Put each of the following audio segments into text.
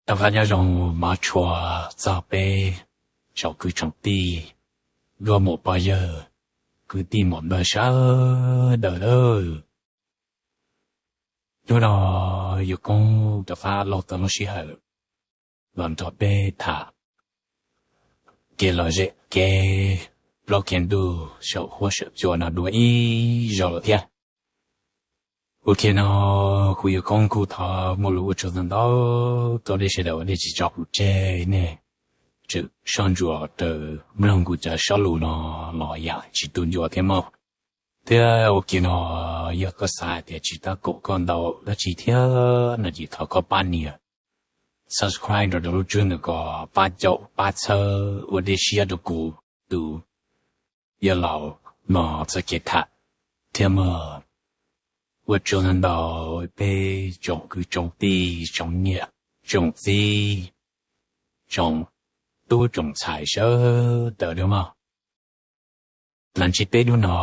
Rov qab nyob zoo hmov tshua txog peb tsoom kwv tsoom tij, nkauj muam pog yawg, kwv tij muam npawg sawv daws lawm. Hnub no yuav koob rov qab los tau lub sij hawm los nrog peb tham kev lom zem kev plaub kev ntug saum huab saum cua no dua ib zaug lawm thiab. Ua ke no kuv yuav koob kuj thov muaj lus ua tsaug ntau ntau rau nej sawv daws uas nej tsis tso kuv tseg, nej tseem soj ntsuam raws mloog kuv cov sob lus no los yam tsis tu ncua thiab mog. Thiab ua ke no yog koj xav hais tias tsis tab kaum koj ntau dab tsi thiab no ces thov koj pab nias subscribe rau rau lub tswb ntawm ko, pab caum pab txhawb ua dej siab rau kuv tus yawg laus no txoj kev tham thiab mog. Ua tsaug ntau ntau peb tsoom kwv tsoom tij tsoom niam tsoom txiv tsoom tub tsoom ntxhais sawv daws dua mog. Los ntsib peb hnub no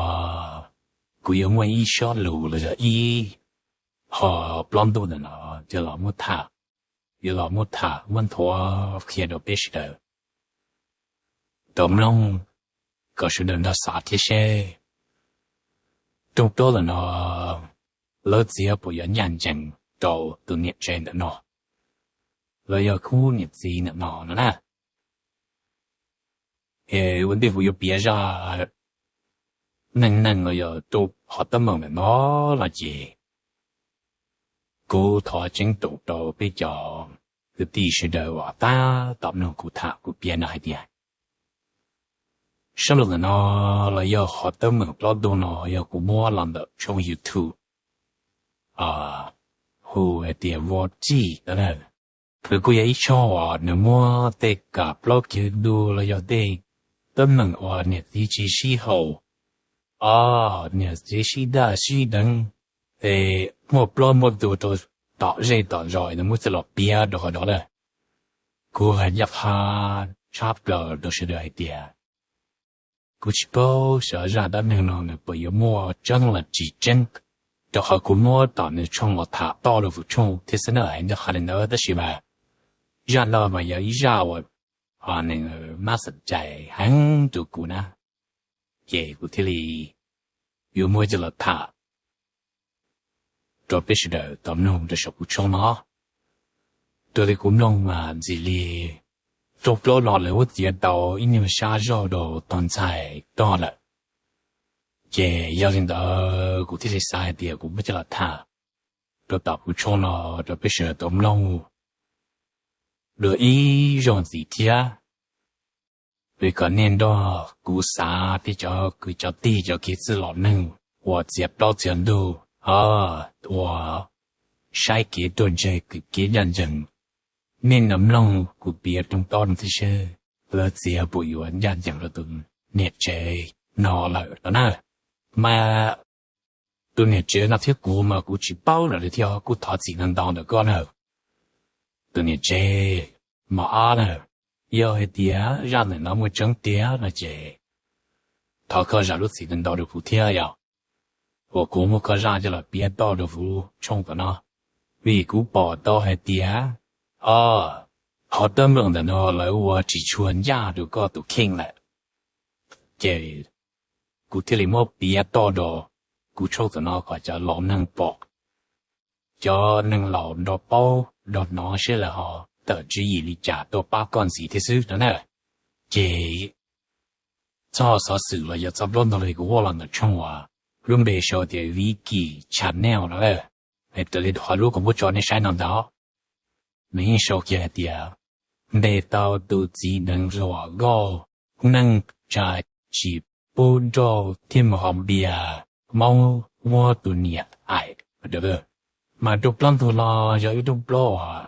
kuv yuav muaj ib sob lus los yog ib qho plaub ntug ntawm no yuav los muab tham, yuav los muab tham muab nthuav qhia rau peb sawv daws tau mloog kom sawv daws nrog xav thiab seb rooj plaub ntawm no lawv txiav puas yuav ncaj ncees rau tus niam tsev ntawm no los yog khub niam txiv ntawm no no na. Es ua ntej kuv yuav piav zaj neej neeg los yog rau qhov teeb meem ntawm no no ces kuv thov ceeb toom rau peb cov kwv tij sawv daws uas tab tom mloog kuv tham kuv piav no hais tias sob lus ntawm no los yog qhov teeb meem plaub ntug no yog kuv muab los ntawm tshooj YouTube hu hais tias Vo Txij no na. Nws kuj yog ib tshooj uas nws muab tej kam plaub kev ntug los yog tej teeb meem uas niam txiv tsis sib haum, o, niam txiv sib daj sib deev, es muaj plaub muaj ntug rau tom zej tom zos nws muab coj los piav rau qhov no lawm. Kuv hais ncaj qha tshab plaws rau sawv daws hais tias kuv tsis paub xyov zaj dab neeg no nws puas yuav muaj tseeb los tsis tseeb, rau qhov kuv muab tom nws tshooj los tham toj rau kuv tshooj thiab xwb na, hais ncaj qha li ntawd tab sis mas zaj no mas yog ib zaj uas nws mab xeem cai heev rau kuv na, ces kuv thiaj li yuav muab coj los tham rau peb sawv daws tau mloog rau saum kuv tshooj no. Raws li kuv mloog mas ntxim li rooj plaub no lawv muab txiav tau ib nyuag sab zog rau tog ntxhais tog lawm. Ces yog li ntawd kuv thiaj li xav hais tias kuv muab coj los tham rau tom kuv tshooj no rau peb sawv daws tau mloog dua ib zaug ntxiv thiab. Vim kom nej nrog kuv xav thiab cov kwv cov tij cov kev txwj laus neeg uas txiav plaub txiav ntug, uas saib kev ruaj ntseg kwv kev ncaj ncees, nej nrog mloog kuv piav rooj plaub no thiab seb lawv txiav puas yuav ncaj ncees rau tus niam tsev no lawm no na. Mas tus niam tsev no thiab kuv mas kuv tsis paub lawm li thiab kuj thov txim ntau ntau ntawm koj na tus niam tsev mos ab na. Yog hais tias zaj ntawm no muaj tseeb tiag no ces thov koj zam lub txim ntau ntau rau kuv thiab yom, uas kuv muab koj zaj coj los piav toj rau kuv tshooj tom no, vim kuv pom tau hais tias, o, qhov teeb meem ntawm no lawv ua tsis tshua ncaj rau koj tus kheej lawm. Ces kuv thiaj li muab piav toj rau kuv tshooj tom no kom cov laus neeg pom, cov neeg laus nrog paub nrog hnov seb lawv ho tawm tswv yim li cas tuaj pab koj ntxiv thiab xwb no na. Ces txoj xov xwm los yog txoj plaub ntug li kuv muab los ntawm tshooj uas lub npe sau tias Vicky Channel no, raws li qhov lub kuv muab tso nej saib no ntag. Nws yeej sau kiag hais tias, ntes tau tus txiv deev hluas nkauj, neej tsa tsis pub nrauj thiab mus haus npias, maub muab tus niam aim. Mas rooj plaub ntug no yog ib rooj plaub uas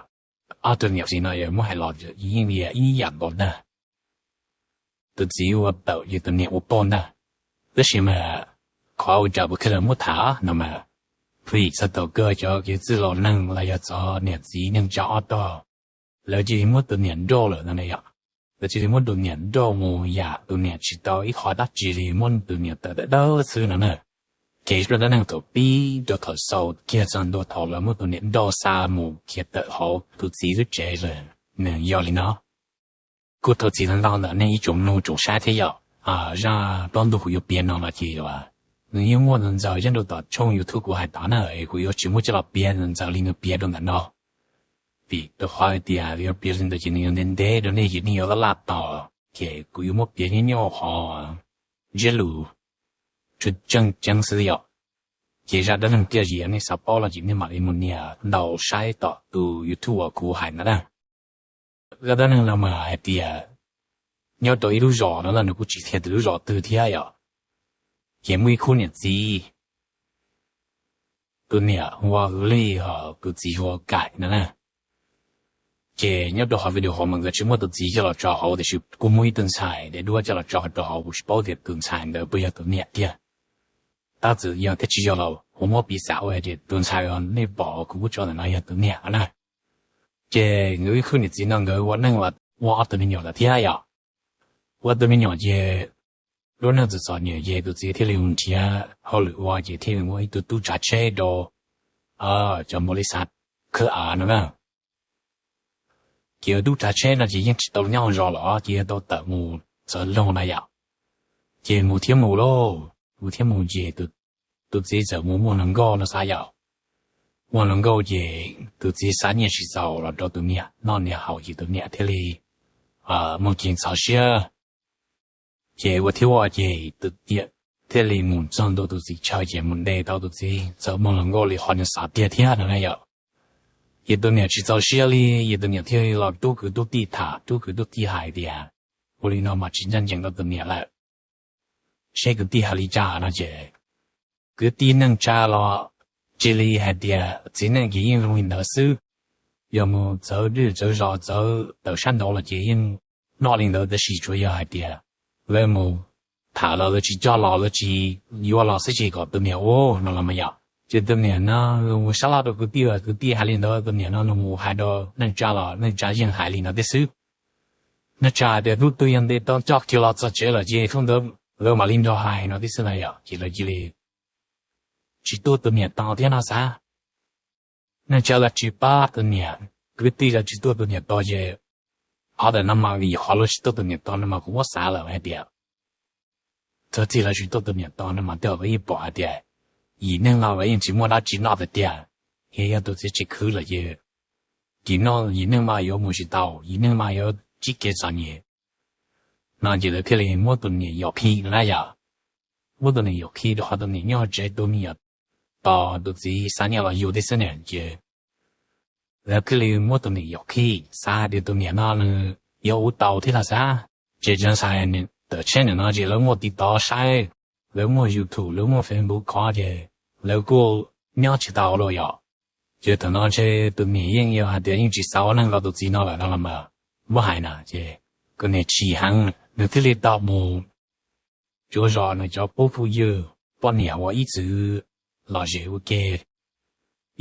ob tug niam txiv no yog muab hais los yeej li ib yam nkaus ntag. Tus txiv ua tawm ces tus niam ua pauj ntag. Tab sis mas qhov ua cas kuv thiaj li muab tham no mas, vim txog thaum kawg cov kev txwj laus neeg los yog cov niam txiv neej tsa ob tog, lawv cia li muab tus niam nrauj lawm no ne yom. Lawv cia li muab tus niam nrauj mus yam tus niam tsis tau ib qho dab tsi li, muab tus niam tawm dawb dawb xwb no na. Ces zaj dab neeg thaum pib rau thaum xaus kiag txog ntua thaum lawv muab tus niam nrauj xa mus khiav tawm hauv tus txiv lub tsev lawm nws yog li no. Kuj thov txim ntau ntawm nej ib tsoom mloog tsoom saib thiab yom. Zaj plaub ntug kuv yuav piav no los ces nws yeej muaj ntxaws ntxaws nyob rau tom tshooj YouTube kuv hais tod na, kuv yuav tsis muab coj los piav ntxaws li nws piav rau ntawm no, vim rau qhov hais tias yuav piav li ntawd ces nws yuav ntev ntev rau nej ces nej yuav laj laj tos, ces kuv yuav muab piav nyob nyob hauv ntsiab lus tseem ceeb xwb yom. Ces zaj dab neeg tiaj zis nej xav paub los ces nej mam li mus nias ntaus saib tom tus YouTube uas kuv hais ntawd na. Zaj dab neeg no mas hais tias nyob rau ib lub zos no na, nws kuj tsis qhia tias lub zos twg thiab yom. Ces muaj ib khub niam txiv, tus niam hu ua Lij, ho tus txiv hu ua Kaim no na. Ces nyob rau hauv video hauv mas nkawd tsis muab tus txiv coj los tso hauv tiam sis kuj muaj ib tug ntxhais daim duab coj los tso rau hauv, kuv tsis paub tias tus ntxhais ntawd puas yog tus niam tiag. Tab txawm yog thiab tsis yog los kuv muab piv xam ua hais tias tus ntxhais uas nej pom kuv tso ntawm no yog tus niam na. Ces nkawd ib khub niam txiv no nkawd ua neej los ua ob tug me nyuam lawm thiab yom. Ua ob tug me nyuam ces lub neej txom txom nyem ces tus txiv thiaj li mus nrhiav hauj lwm ua ces thiaj li muaj ib tug tub tsav tsheb rau cov npaum li xav khawb av no na. Ces tub tsav tsheb no ces yeej tsis tau nyob zos los ces yog tau tawm mus txawv loog na yom. Ces mus thiab mus lauj, mus thiab mus ces tus txiv txawm mus muag hluas nkauj no xav yom. Muag hluas nkauj ces tus txiv xa nyiaj tsis txaus los rau tus niam noj niam haus ces tus niam thiaj li muaj kev ntxhov siab. Ces ua thiab ua ces tus niam thiaj li mus txog ntua tus txiv chaw ces mus ntes tau tus txiv txawm muag hluas nkauj li qhov nws xav tiag thiab no na yom. Ces tus niam tsis txaus siab li, ces tus niam thiaj li los rub kwv tub tij tham, rub kwv tub tij hais tias ua li no mas tsis ncaj ncees rau tus niam lawm. Seb kwv tij hais li cas no ces kwv tij neej tsa los cia li hais tias txiv neej ces yeej zoo li ntawd xwb, yog mus txawv zej txawv zos txawv tawm sab nraud los ces yeej noj li ntawd, tab sis tsuas yog hais tias lawv mus tham los lawv tsis coj los lawv tsis yuav los xwb ces kom tus niam ua no los mas yom. Ces tus niam no mus sab laj rau kwv tij, kwv tij hais li ntawd tus niam no nws mus hais rau neej tsa los neej tsa yeej hais li ntawd thiab xwb. Neej tsa hais tias hnub twg yog ntes tau coj kiag los txog tsev lawm ces hnub ntawd lawv mam li nrog hais no thiab xwb na yom. Ces lawv cia li tsis tuaj tus niam tos thiab no xav. Neej tsa los tsis pab tus niam, kwv tij los tsis tuaj tus niam tos ces qhov ntawm no mas vim qhov lawv tsis tuaj tus niam tos no mas kuv muab xav lawm hais tias txawm txij lawv tsis tuaj tus niam tos no mas tej zaum lawv yeej pom hais tias yim neeg no lawv yeej tsis muaj dab tsi noj tiag tiag, es yog tus txiv tsis khwv lawm ces yim no yim neeg mas yuav mus tsis tau, yim neeg mas yuav ntsib kev txom nyem no ces lawv thiaj li muab tus niam yaum khi no na yom. Muab tus niam yaum khi rau qhov tus niam nyob tsev tu me nyuam tos tus txiv xa nyiaj los yug thiab xwb na ces lawv thiaj li muab tus niam yaum khi, xav hais tias tus niam no nws yuav ua tau thiab los xav. Ces cov ntxhais tawm tsheb ntawm no ces lawv muaj TikTok saib, lawv muaj YouTube, lawv muaj Facebook khov ces lawv kuj nyob tsis tau los yom. Ces thaum no ntshe tus niam yeej yog hais tias yeej tsis xav ua neej rau tus txiv no lawm no los mas muab hais na ces tus niam chim heev nws thiaj li tau mus cuav zos nws cov pub phooj ywg poj niam uas ib txwv lom zem ua ke,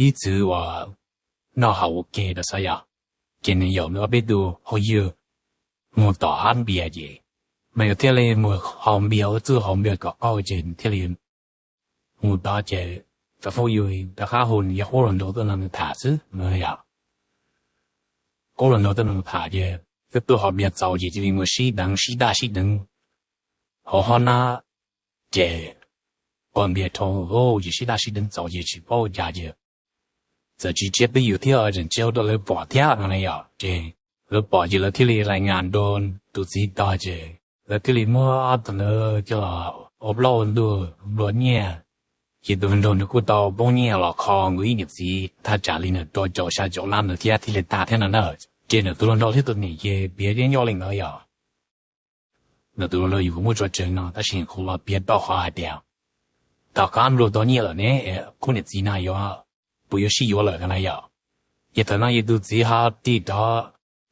ib txwv uas noj haus ua ke rau xav yom. Ces nws yaum nws ob peb tug phooj ywg mus tom hab npias ces nws thiaj li mus haus npias ua txuj haus npias kom qaug ces nws thiaj li mus tod ces cov phooj ywg rov qab hu nws yog qub hluas nraug tuaj nrog nws tham xwb no yom. Qub hluas nraug tuaj nrog nws tham ces twb tuaj haus npias txaus ces cia li mus sib deev sib daj sib deev hauv hob nab ces quaj npias dhau ces sib daj sib deev txaus ces tsis paub ua cas ces txawm tsis tsiab twj ywm thiab tseem tsiab rau lawv pom thiab no na yom. Ces lawv pom ces lawv thiaj li lais nyas rau tus txiv tog ces lawv thiaj li muab tus ntawd coj los ua plaub ua ntug nplua nyiaj. Ces tus hluas nraug nws kuj tau poob nyiaj los kho nkaus ib niam txiv thaj tsam li nws rau caum xya caum lab ntawd thiab thiaj li tag thiab no na. Ces nws tus hluas nraug thiab tus niam ces piav yeej nyob li ntawd yom. Nws tus hluas nraug yus kuv muab tso tseg no tab sis kuv los piav tau qhov hais tias tom qab nplua tau nyiaj lawm ne, khub niam txiv no yuav puas yuav sib yuav lawm no na yom. Ces thaum no yus tus txiv ho tig rov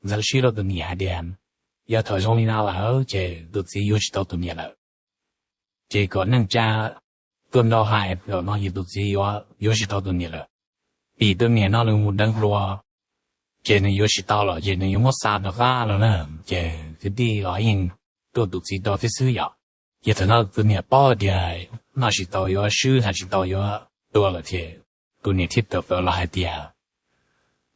ntxeev siab rau tus niam hais tias yog thaum zoo li no lawm ces tus txiv yuav tsis tau tus niam lawm. Ces kom neej tsa tuaj nrog hais, thaum no yus tus txiv yuav tsis tau tus niam lawm. Vim tus niam no nws mus deev hluas, ces nws yuav tsis tau lawm ces nws yuav muab xa rov qab no na. Ces kwv tij los yeej tuaj tus txiv tau thiab xwb yom. Ces thaum no tus niam paub tias noj tsis tau yuav swb, hais tsis tau yuav tuag lawm ces tus niam thiaj tawm plaws los hais tias,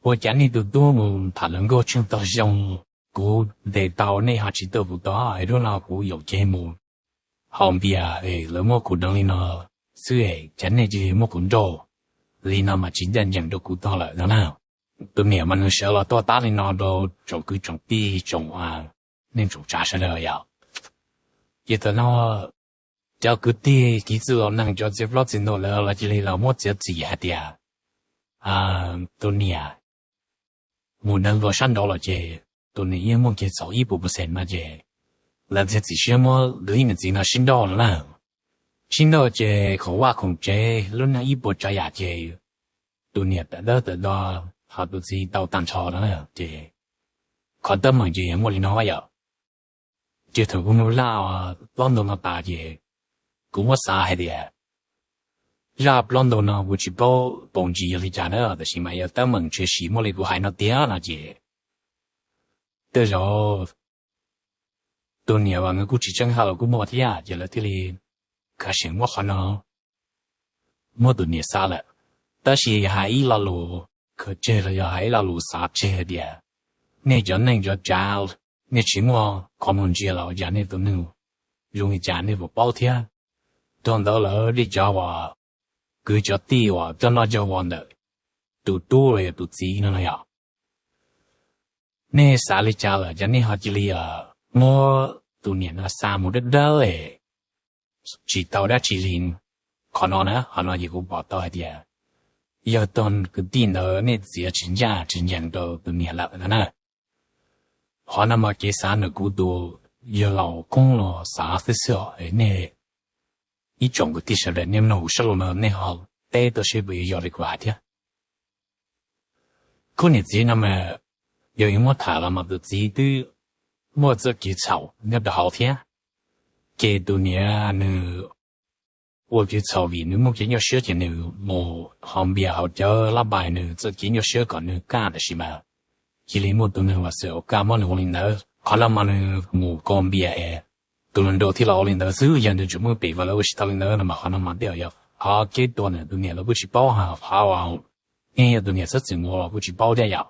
ua cas nej tus tub mus tham hluas nkauj tsheej tog zoo, kuv ntes tau nej ho tsis tuaj kuv tod, es hnub no kuv yaum cev mus haus npias es lawv muab kuv deev li no xwb es cas nej cia li muab kuv nrauj li no mas tsis ncaj ncees rau kuv tog lawm no na. Tus niam mas nws sawv los tuaj tab li no rau tsoom kwv tsoom tij tsoom neej tsoom tsav sawv daws yom. Ces thaum no cov kwv tij kiv txwj laus neeg cov txiv hlob txiv ntxawm lawv los cia li los muab txiav txim hais tias tus niam mus deev hluas sab nraud los ces tus niam yeej muaj kev txhaum ib puas percent no ces lawv txiav txim siab muab tus ib niam txiv no sib nrauj no na. Sib nrauj ces khoom vaj khoom tsev lub neej ib puas tsav yam ces tus niam tawm dawb tawm do, ho tus txiv tau tag nrho no na. Ces qhov teeb meem ces yog muaj li no yom. Ces thaum kuv mus laj plaub ntug no tas ces kuv muab xav hais tias zaj plaub ntug no kuv tsis paub paus ntsis yog li cas na, tab sis mas yog teeb meem tshwm sim muaj li kuv hais no tiag no ces tej zaum tus niam uas nws kuj tsis tseeb haj los kuj muaj thiab ces lawv thiaj li khav seem muab qhov no muab tus niam xa lawm. Tab sis hais ib lo lus khaws tseg los yog hais ib lo lus xav tseg hais tias nej cov neej cov tsav, nej tsis muaj qhov muag ntsia los ua cas nej tus neeg zoo li cas nej puas paub thiab. Dhau ntawd lawm nej cov uas kwv cov tij uas coj noj coj ua ntawm tus tub los yog tus txiv no no yom, nej xav li cas lawm ces nej ho cia li muab tus niam no xa mus dawb dawb tsis tau dab tsi li. Qhov no na, qhov no ces kuv pom tau hais tias yog tog kwv tij ntawd nej txiav tsis ncaj tsis ncees rau tus niam lawm no na. Qhov no mas kev xav ntawm kuv tus yawg laus koob los xav xwb xwb os. Nej ib tsoom kwv tij sawv daws nej mloog kuv sab lus no nej ho teb tuaj seb puas yuav yog li kuv hais thiab. Khub niam txiv no mas yog yuav muab tham los mas tus txiv twb muaj txoj kev txhaum nyob rau hauv thiab. Ces tus niam nws ua kev txhaum vim nws muaj kev nyuaj siab ces nws mus haus npias haus cawv lab pais nws txoj kev nyuaj siab kom nws kaj, tab sis mas cia li muaj tus neeg los xwm ua kaj muab nws ua li ntawd. Qhov no mas nws mus kaus npias es tus hluas nraug thiaj los ua li ntawd xwb, yog nws tseem muaj pem uas lawv ua tsis tau li ntawd no mas qhov no mas tej zaum yog qhov kev tua ntawm tus niam los kuj tsis paub, qhov uas yeej yog tus niam xab txwm mus los kuj tsis paub thiab yom.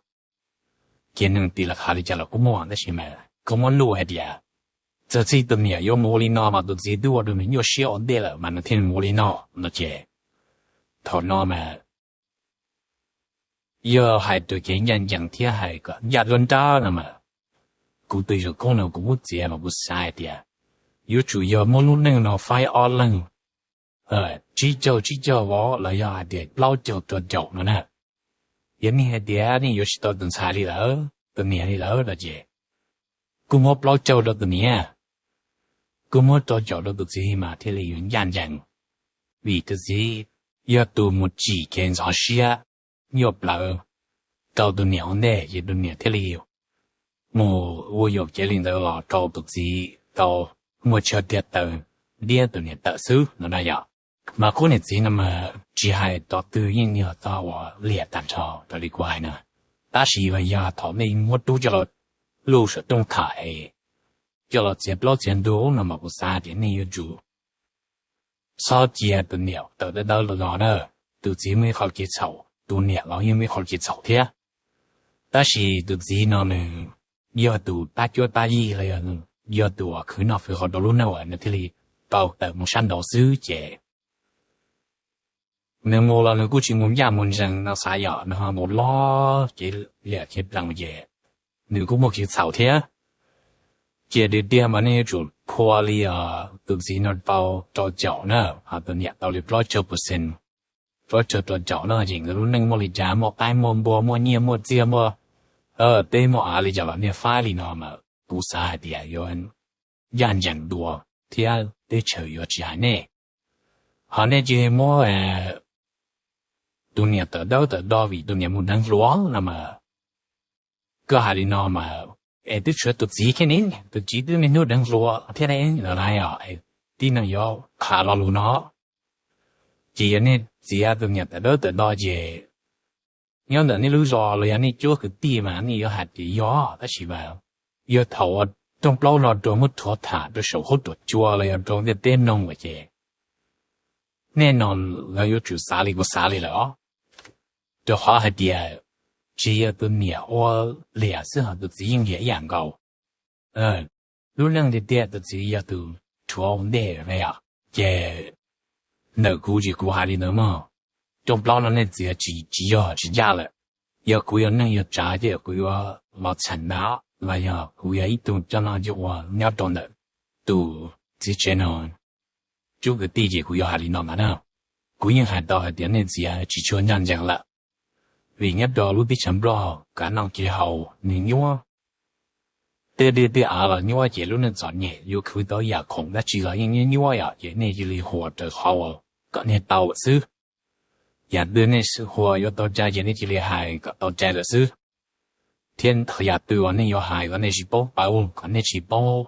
Ces nws tis los hais li cas los kuj muaj, tab sis mas koj muab luj hais tias txawm txij tus niam yuav mus ua li no mas tus txiv twb ua rau nws nyuaj siab ua ntej lawm mas nws thiaj mus ua li no no ces thaum no mas yog hais raws kev ncaj ncees thiab hais kom ncaj nruab nrab no mas kuv tus yawg koob no kuv muab txiav mas kuv xav hais tias yuav tsum yog muab lub neej no faib ob leeg, tsib caug tsib caug vov los yog hais tias plaub caug rau caum no na. Yog nej hais tias nej yuav tsis tau tus ntxhais li lawm, tus niam li lawm no ces kuj muab plaub caug rau tus niam, kuj muab rau caum rau tus txiv mas thiaj li yuav ncaj ncees. Vim tus txiv yog tus mus tsim kev ntxhov siab nyuaj plawv rau tus niam ua ntej ces tus niam thiaj li mus ua yuam kev li ntawd los rau tus txiv tau muaj chaw tiag taw ntiab tus niam tawm xwb no na yom. Mas khub niam txiv no mas tsis hais tog twg yeej yog tog uas liam tag nrho raws li kuv hais na. Tab sis mas yog thaum nej muab rub coj los lub saum rooj tham es coj los txiav plaub txiav ntug no mas kuv xav tias nej yuav tsum txhob cia tus niam tawm dawb dawb los los na. Tus txiv muaj ib qho kev txhaum, tus niam los yeej muaj ib qho kev txhaum thiab. Tab sis tus txiv no nws yog tus tab cuab tab yig los yog tus uas khwv noj khwv haus rau lub neej uas nws thiaj li tau tawm mus sab nraud xwb ces nws mus los nws kuj tsis mus ncaj mus ncees no xav yom, nws ho mus loj kev liam kev ploog ces nws kuj muaj kev txhaum thiab. Ces tiag tiag mas nej yuav tsum phua li os, tus txiv no tau rau caum na, ho tus niam tau li plaub caug percent, plaub caug rau caum na, ces nkawd lub neej muaj li cas, muaj qaib muaj npua, muaj nyiaj muaj txiaj, muaj teb muaj av li cas los nej faib li no mas kuv xav hais tias yuav ncaj ncees dua thiab teb chaws yuav tsis hais nej. Ho nej cia li muab tus niam tawm dawb tawm do vim tus niam mus deev hluas no mas, koj hais li no mas es twb tshuav tus txiv thiab ne, tus txiv twb niaj hnub deev hluas thiab ne no na. Tib neeg yuav qha lo lus no, ces yog nej txiav tus niam tawm dawb tawm do ces nyob ntawm nej lub zos los yog nej cuab kwv tij mas nej yuav hais tias yog, tab sis mas yog thaum uas rooj plaub no rau muab rhuav tham rau saum huab cua los yog rau ntiaj teb mloog lawm ces nej no lawv yuav tsum xav li kuv xav li lawm os. Rau qhov hais tias tsis yog tus niam ua liam xwb, ho tus txiv yeej liam ib yam nkaus. Lub neej tiag tiag tus txiv yog tus rhuav ua ntej na yom. Ces ntawm kuv ces kuv hais li ntawd mog. Rooj plaub no nej txiav tsis, tsis yog tsis ncaj lawm. Yog kuv yog neej yog tsav ces kuv yuav los txheem ntag, los yog kuv yog ib tug coj noj coj ua nyob rau ntawm tus txiv tsev no, cov kwv tij ces kuv yuav hais li no ntag na. Kuv yeej hais tau hais tias nej txiav tsis tshua ncaj ncees lawm, vim nyob rau lub teb chaws Nplog kev noj kev haus nws nyuaj. Tej dej tej av los nyuaj, ces lub neej txom nyem yuav khwv tau yam khoom dab tsi los yeej nyuaj nyuaj yom, ces nej cia li huas raws qhov uas kom nej tau xwb. Yam twg nej hu yuav tau cai ces nej cia li hais kom tau cai lawm xwb. Thiab yam twg uas nej yuav hais kom nej tsis paub paub, kom nej tsis paub,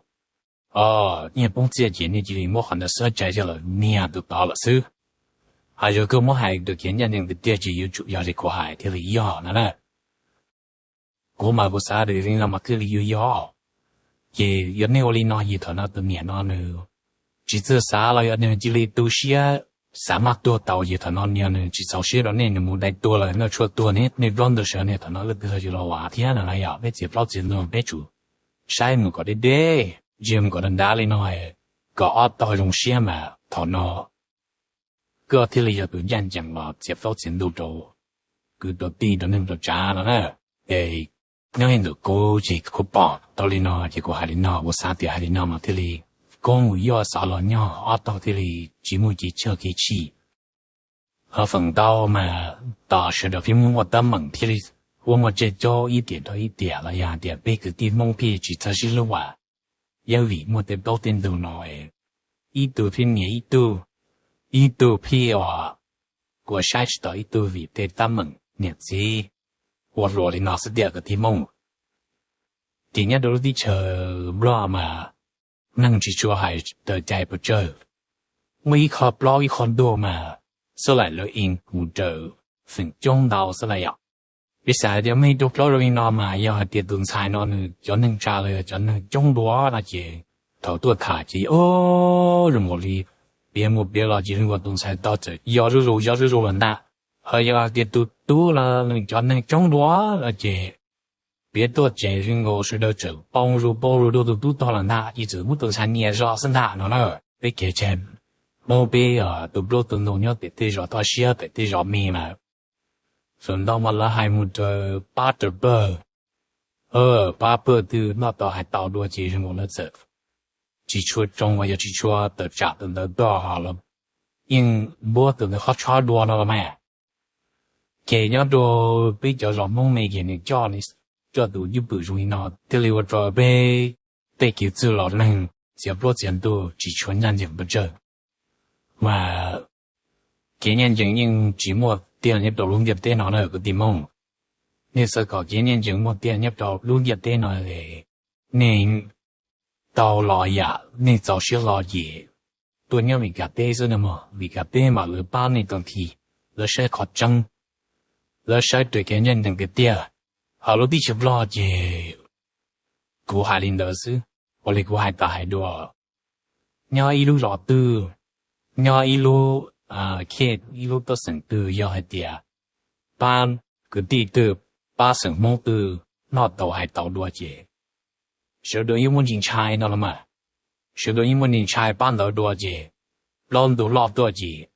o, nyiaj poob txiaj ces nej cia li muab qhov ntawd xwb, cai coj lawm niag tus tod lawm xwb. Ho yog koj muab hais rau kev ncaj ncees tiag tiag ces yuav tsum yog li kuv hais thiaj li yog no na. Kuv mas kuv xav tias li no mas thiaj li yuav yog. Ces yog nej ua li no ces thaum no tus niam no nws tsis txawj xav los yog nws cia li tu siab xav maj tuag tau, ces thaum no niag nws tsis txaus siab rau nej, nws mus dai tuag lawm, noj tshuaj tuag, nej plaub ntug sawv, nej thaum no leej twg los tsis los ua thiab no na yom. Peb txiav plaub txiav ntug peb tsum saib mus kom deb deb, ntsia mus kom dav dav li no, kom ob tog zoo siab mas thaum no koj thiaj li yog tus ncaj ncees los txiav plaub txiav ntug rau kwv rau tij rau neej rau tsav no na. Es nyob li ntawm kuv ces kuv pom tau li no ces kuv hais li no, kuv xav tias hais li no mas thiaj li koob mus yoj xov los nyog ob tog thiaj li tsis muaj kev choj kev chim. Ho feem ntau mas tos sawv daws pheej muaj teeb meem thiaj li ua muaj tsaj caub ib tiam rau ib tiam los yog hais tias peb kwv tij Hmoob pheej tsis txawj sib hlub as. Yog vim muaj tej plaub tej ntug no, ib tug pheej nyiam ib tug, ib tug pheej ua saib tsis taus ib tug vim tej teeb meem niam txiv ua hluas li no xwb tiag kwv tij Hmoob. Ces nyob rau lub teb chaws Nplog mas neeg tsis tshua hais raws cai pes tsawg. Muaj ib qho plaub ib qho ntug mas xab laim lawv ees mus raws feem coob ntau xwb na yom. Piv xam hais tias muaj ib tug plaub zoo li no mas yog hais tias tus ntxhais no nws cov neeg tsa los yog cov neeg coob dua no ces thaum tuaj tham ces o zoo nkaus li piav mus piav los ces zoo nkaus tus ntxhais tod txawm yog zuj zus yog zuj zus lawm ntag. Ho yog hais tias tus tub los nws cov neeg coob dua no ces piav tuaj ces zoo nkaus sawv daws txawm poob zuj poob zus rau tus tub tog lawm ntag, ces txawm muab tus ntxhais nias zog xwb ntag no na. Peb kev tshee Hmoob peb tus plaub tus ntug nyob pem tej zos toj siab pem tej zos me mas feem ntau mas lawv hais mus raws pab raws pawg, pab pawg twg noj tau hais tau dua ces zoo nkaus lawv txawm tsis tshua tsoo los yog tsis tshua tawm tsam tus ntawd tog, ho lawv yeej npuab tus ntawd qhov tshob dua no los mas. Ces nyob rau peb cov zos Hmoob me ces nws coj li, coj tus cwj pwm zoo li no thiaj li ua rau peb tej kev txwj laus neeg txiav plaub txiav ntug tsis tshua ncaj ncees pes tsawg. Mas kev ncaj ncees yeej tsis muaj tiag nyob rau lub ntiaj teb no na kwv tij Hmoob. Nej xav kom kev ncaj ncees muaj tiag nyob rau lub ntiaj teb no, nej tau los yam nej txaus siab los ces tuaj nyob Mes Kas teb xwb no mog. Mes Kas teb mas lawv pab nej tag nrho, lawv saib qhov tseeb, lawv saib raws kev ncaj ncees tiag tiag. Ho lub teb chaws Nplog ces kuv hais li ntawd xwb, ua li kuv hais tas hais dua, nyob ib lub zos twg, nyob ib lub khej ib lub toj xeem twg yog hais tias pab kwv tij twg, pab xeem Hmoob twg noj tau hais tau dua ces sawv daws yeej muaj ntsis ntshai no los mas. Sawv daws yeej muaj ntsis ntshai pab ntawd dua ces plaub ntug loj tuaj ces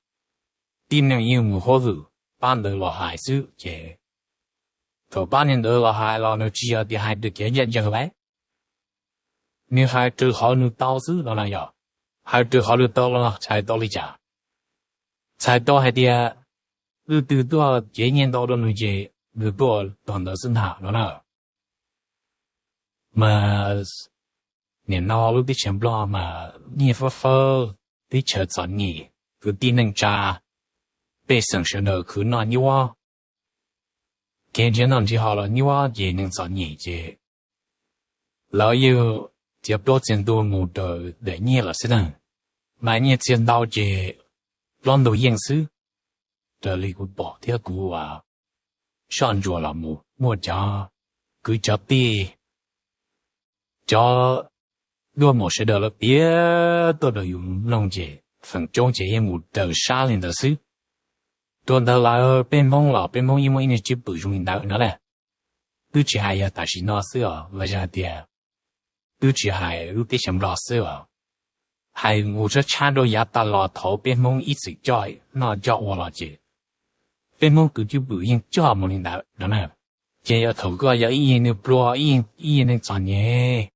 tib neeg yeej mus hauj lwm pab ntawd los hais xwb ces thaum pab niag ntawd los hais los nws tsis yog tias hais raws kev ncaj ncees lawm, nws hais raws qhov nws tau xwb no na yom. Hais raws qhov nws tau los txhais tau li cas? Txhais tau hais tias leej twg tuaj cev nyiaj ntau rau nws ces nws tuaj tog ntawd xwb ntag no na. Mas nim no lub teb chaws Nplog mas nyiaj fab fawb, teb chaws txom nyem, kwv tij neej tsa, pej xeem sawv daws khwv noj nyuaj, kev nrhiav noj nrhiav haus los nyuaj ces neeg txom nyem ces lawv yeej txiav plaub txiav ntug mus raws daim nyiaj lawm xwb na. Mas nyiaj txiag ntau ces plaub ntug yeej xwb. Raws li kuv pom thiab kuv soj ntsuam los mus muaj cov kwv cov tij, cov duaj mus sawv daws lawv piav tuaj rau yus mloog ces feem coob ces yeej mus raws sab li ntawd xwb. Rau ntawd lawm peb Hmoob los peb Hmoob yeej muaj ib niag cwj pwm zoo li ntawd no na. Twb tsis hais yog tam sim no xwb os, los yog hais tias twb tsis hais lub teb chaws Nplog xwb os, hais mus tshab tshab rau yav tas los thaum peb Hmoob ib txwm coj noj coj ua los ces peb Hmoob tus cwj pwm yeej coj mus li ntawd no na. Ces yog thaum koj yog ib yig neeg pluag, ib yig neeg txom nyem,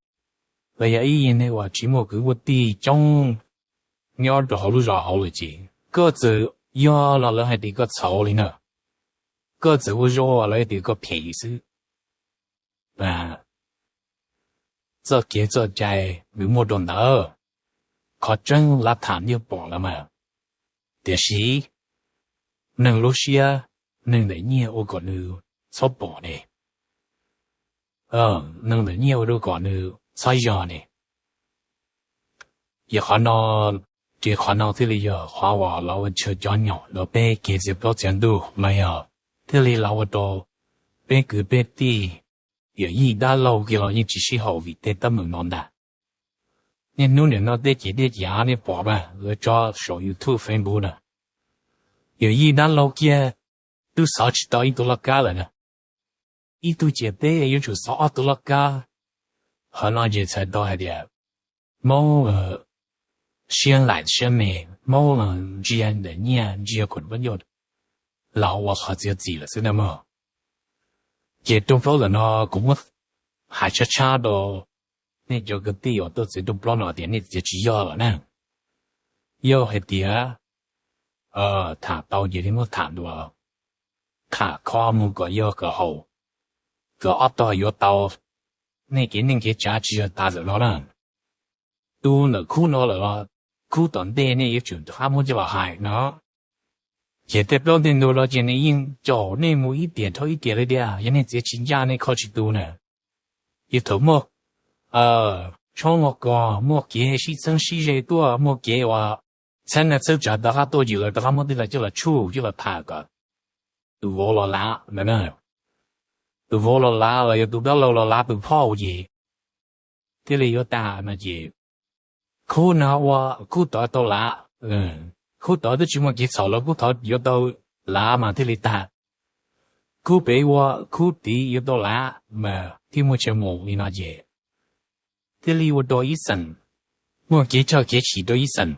los yog ib yig neeg uas tsis muaj kwv muaj tij coob nyob rau hauv lub zos hauv lawm ces koj txawm yog los lawv hais tias koj txhaum li na, koj txawm ua zoo los lawv tias koj phem xwb. Txoj kev txoj cai nws muaj rau ntawd, qhov tseeb lav tham yeej pom lawm mas. Tiam sis neeg lub siab, neeg ntawm nyiaj ua kom nws txhob pom ne, neeg ntawm nyiaj ua rau kom nws txhob yog ne. Yog qhov no, ces qhov no thiaj li yog qhov uas los ua chaw cov nyaum rau peb kev txiav plaub txiav ntug los yog thiaj li los ua rau peb kwv peb tij, yawm yij dab laug kiag los yeej tsis sib haum vim tej teeb meem no ntag. Niaj hnub niam no tej ces tej cav nej pom mas lawv tso saum YouTube, Facebook na, yawm yij dab laug kiag twb xov tsis tau ib tug loj kab lawm na. Ib tug ces peb yuav tsum xov ob tug loj kab. Qhov no ces txhais tau hais tias Hmoob siab laim siab me, Hmoob ntsia ntawm nyiaj ntsia kom pab nyuj los ua qhov txiav txim lawm xwb na mog. Ces rooj plaub ntawm no kuv muab hais tshab tshab rau nej cov kwv tij uas tuaj txiav rooj plaub no tias nej txiav tsis yog lawm na. Yog hais tias tham tau ces nej muab tham dua, tham kho mus kom yog kom haum, kom ob tog yuav tau, nej kev neej kev tsav tsis yog tas ntawm no na. Tus ntawm khub no lawm los khub tom ntej nej yuav tsum rov qab muab coj los hais no. Ces tej plaub tej ntug no ces nws yeej caum nej mus ib tiam dhau ib tiam li tiag, yog nej txiav tsis ncaj nej kho tsis tu na. Yog thaum muaj tshoob muaj kos, muaj kev sib txheeb sib ze tuaj, muaj kev uas txheeb neej txheeb tsav rov qab tuaj ces lawv rov qab muab tej no coj los tshuj coj los tham kom tus vauv los lav ntawd na. Tus vauv los lav los yog tus dab laug los lav tus phauj ces thiaj li yuav tag no ces khub no ua khub tod tau lav, khub tod twb tsis muaj kev txhaum los khub tod yuav tau lav mas thiaj li tag. Khub pem ua khub tid yuav tau lav mas thiaj muaj chaw mus li no ces thiaj li ua rau ib xeem muaj kev choj kev chim rau ib xeem.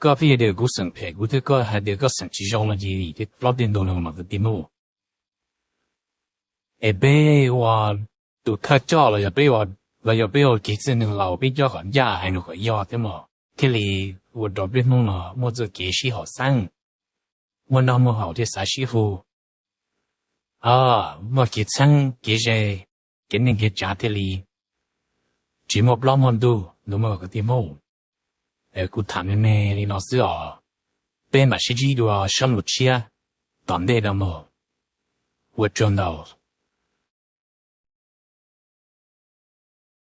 Koj pheej hais tias kuv xeem phem, kuv thiab koj hais tias koj xeem tsis zoo no ces tej plaub tej ntug no mas kwv tij Hmoob, es peb ua tus thawj coj los yog peb, los yog peb ua kev txwj neeg laus peb coj kom ncaj hais nws kom yog thiab mas thiaj li ua rau peb Hmoob no muaj txoj kev sib haum xeeb, muaj noj muaj haus thiaj xav sib hu, muaj kev txheeb kev ze, kev neej kev tsav thiaj li tsis muaj plaub muaj ntug no mog kwv tij Hmoob. Kuv tham me me li no xwb os, peb mam sib ntsib dua sab ntuj tshiab tom ntej no mog. Ua tsaug ntau.